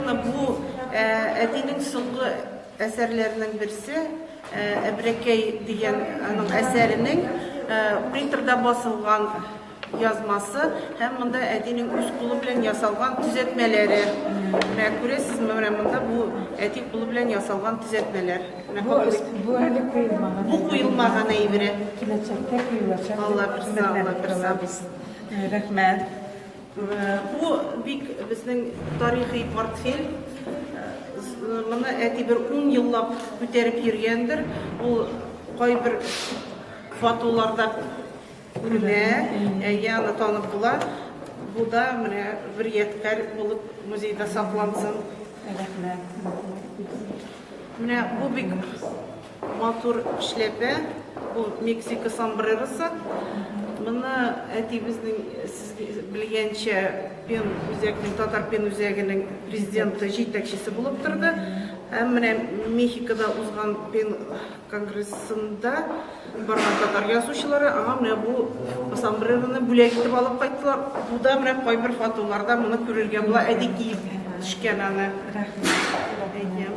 Бу әтинең соңгы әсәрләренең берсе, Әбрәкәй дигән аның әсәренең принтерда басылган язмасы һәм монда әтинең үз кулы белән ясалган төзәтмәләре. Менә күрәсезме, менә монда бу әти кулы белән ясалган төзәтмәләр. Менә Бу, бу әле куелмаган. Бу куелмаган әйбере. Киләчәктә куелачак. Алла бирса, Алла бирса. Рәхмәт. Бу бик безнең тарихи портфель. Моны әти бер ун еллап күтәреп йөргәндер. Ул кайбер фотоларда күренә, әйе, аны танып була. Бу да менә бер ядкарь булып музейда саклансын. Рәхмәт. Менә бу бик Матур эшләпә, бу Мексика сомбреросы. Моны әти безнең, сез белгәнчә, Пен үзәкнең, Татар Пен үзәгенең президенты, җитәкчесе булып торды. Һәм менә Мехикода узган Пен конгрессында барган татар язучылары аңа менә бу сомбрероны бүләк итеп алып кайттылар. Бу да менә кайбер фотоларда моны күрергә була, әти киеп төшкән аны. Рәхмәт. Әйе.